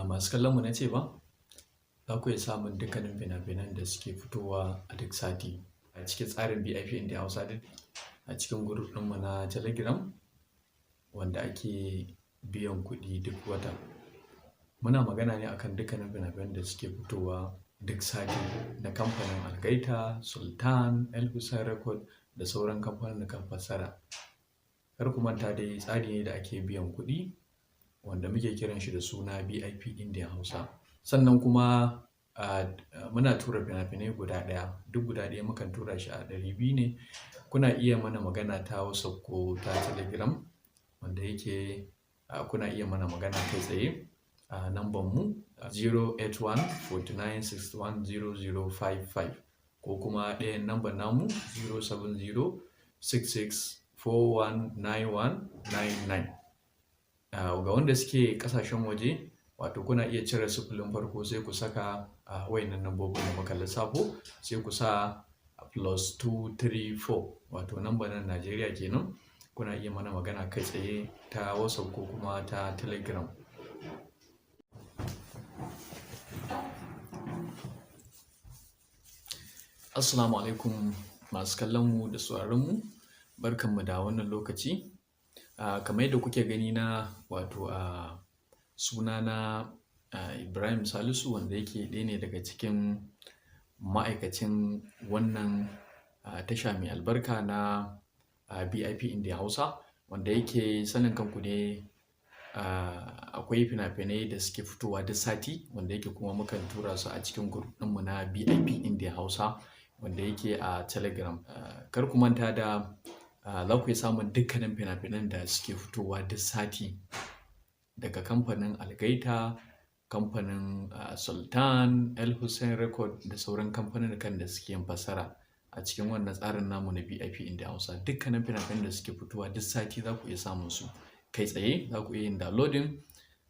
Masu kallon mu na ce ba, za ku iya samun dukkanin fina-finan da suke fitowa a duk sati a cikin tsarin BIP India Hausa duk a cikin group ɗinmu na Telegram wanda ake biyan kuɗi duk wata. Muna magana ne akan dukkanin fina-finan da suke fitowa duk sati na kamfanin Algaita, Sultan, El Hussein Record da sauran kamfanin fassara. Kar ku manta dai, tsari ne da ake biyan kuɗi wanda muke kiran shi da suna BIP India Hausa. Sannan kuma muna tura fina-finai guda ɗaya, duk guda ɗaya mukan tura shi a 200 ne. Kuna iya mana magana ta WhatsApp ko ta Telegram, wanda yake kuna iya mana magana kai tsaye a namban mu 081 49 61 0055 ko kuma ɗayan namban namu 070 66 419199. Ga wanda suke ƙasashen waje, wato kuna iya cire sifilin farko, sai ku saka wayannan nambobin da muka lissafo, sai ku sa +234, wato namban nan Najeriya kenan. Kuna iya mana magana kai tsaye ta WhatsApp ko kuma ta Telegram. Assalamu alaikum masu kallon mu da sauraron mu, barkanmu da wannan lokaci. Kamar yadda kuke gani na, wato sunana Ibrahim Salisu, wanda yake ɗaya ne daga cikin ma'aikacin wannan tasha mai albarka na BIP India Hausa, wanda yake sanin kanku ne akwai fina-finai da suke fitowa duk sati, wanda yake kuma mukan tura su a cikin group ɗinmu na BIP India Hausa wanda yake a Telegram. Kar ku manta da za ku iya samun dukkanin fina-finan da suke fitowa duk sati daga kamfanin Algaita, kamfanin Sultan, El Hussein Record da sauran kamfanin da suke yin fassara a cikin wannan tsarin namu na BIP India Hausa. Dukkanin fina-finan da suke fitowa duk sati za ku iya samun su kai tsaye, za ku iya yin downloading,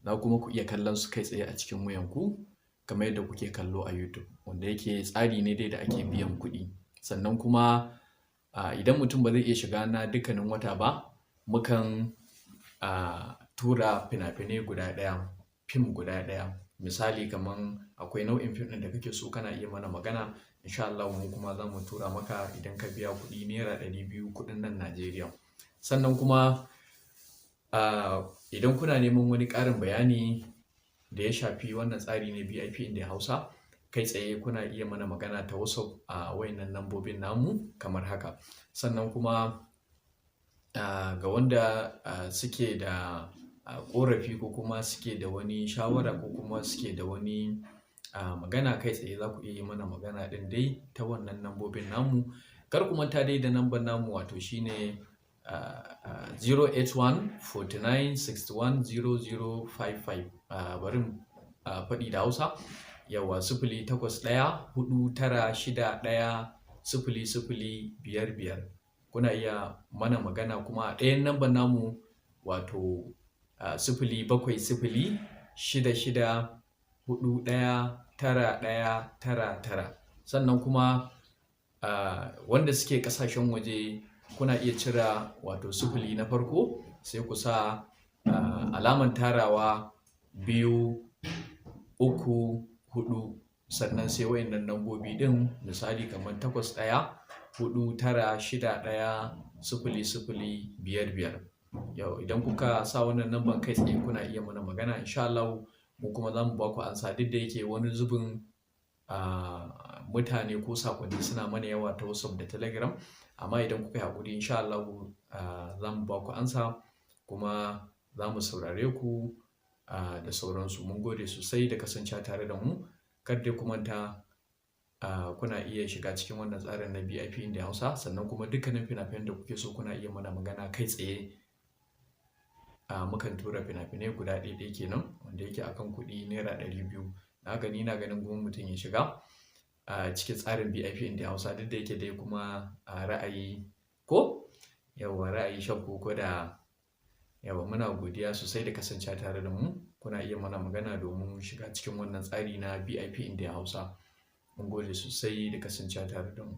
za kuma ku iya kallon su kai tsaye a cikin wayanku kamar yadda kuke kallo a YouTube, wanda yake tsari ne dai da ake biyan kuɗi. Sannan kuma idan mutum ba zai iya shiga na dukkanin wata ba, mukan tura fina-finai guda ɗaya, fim guda ɗaya. Misali, kaman akwai nau'in fim ɗin da kake so, kana iya mana magana, insha Allahu mu kuma za mu tura maka idan ka biya kuɗi naira 200, kuɗin nan Najeriya. Sannan kuma idan kuna neman wani ƙarin bayani da ya shafi wannan tsari na BIP India Hausa, kai tsaye kuna iya mana magana ta WhatsApp a wayannan lambobin namu kamar haka. Sannan kuma ga wanda suke da ƙorafi ko kuma suke da wani shawara ko kuma suke da wani magana, kai tsaye za ku iya yi mana magana ɗin dai ta wannan lambobin namu. Kar ku manta dai da namban namu, wato shine 081 49 61 0055. Bari in faɗi da Hausa. Yauwa, 081496100055. Kuna iya mana magana kuma a ɗayan namban namu, wato 07066419199. Sannan kuma wanda suke ƙasashen waje, kuna iya cire wato sifili na farko, sai ku sa alaman tarawa 234, sannan sai wayannan lambobi ɗin, misali kamar 8149610055. Yau idan kuka sa wannan lamban, kai tsaye kuna iya mana magana, insha Allahu mu kuma za mu ba ku amsa. Duk da yake wani zubin mutane ko saƙonni suna mana yawa ta WhatsApp da Telegram, amma idan kuka yi haƙuri, insha Allahu za mu ba ku amsa kuma za mu saurare ku da sauransu. Mun gode sosai da kasancewa tare da mu. Kar dai ku manta, kuna iya shiga cikin wannan tsarin na BIP India Hausa. Sannan kuma dukkanin fina-finan da kuke so, kuna iya mana magana kai tsaye. Mukan tura fina-finai guda ɗaya ɗaya kenan, wanda yake akan kuɗi naira 200. Haka ni ina ganin gwamma mutum ya shiga cikin tsarin BIP India Hausa, duk da yake dai kuma ra'ayi ko yauwa ra'ayi shan koko da yawa. Muna godiya sosai da kasancewa tare da mu. Kuna iya mana magana domin shiga cikin wannan tsari na BIP India Hausa. Mun gode sosai da kasancewa tare da mu.